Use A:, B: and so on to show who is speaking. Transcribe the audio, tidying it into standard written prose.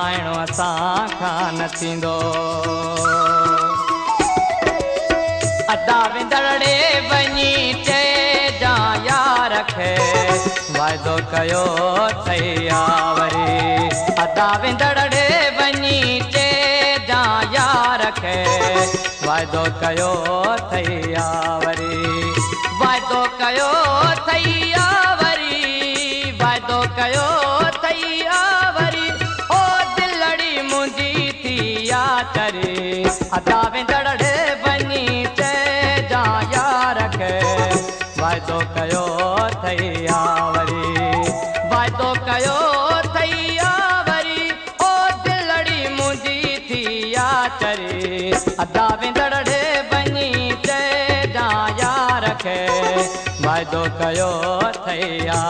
A: آئڻو اسان کان نه ٿيندو. ادا ويندڙ ڙي وڃي چئجان يار کي، واعدو ڪيو اٿئي آ وري. ادا ويندڙ ڙي وڃي چئجان يار کي، واعدو ڪيو اٿئي آ وري. واعدو ڪيو اٿئي آ وري، واعدو ڪيو اٿئي آ وري، او دلڙي منهنجي ٿي آ چري. ادا ويندڙ ڙي وڃي چئجان يار کي، واعدو ڪيو اٿئي آ وري. واعدو ڪيو اٿئي آ وري، او دلڙي منهنجي ٿي آ چري. ادا ويندڙ ڙي وڃي چئجان يار کي، واعدو ڪيو اٿئي آ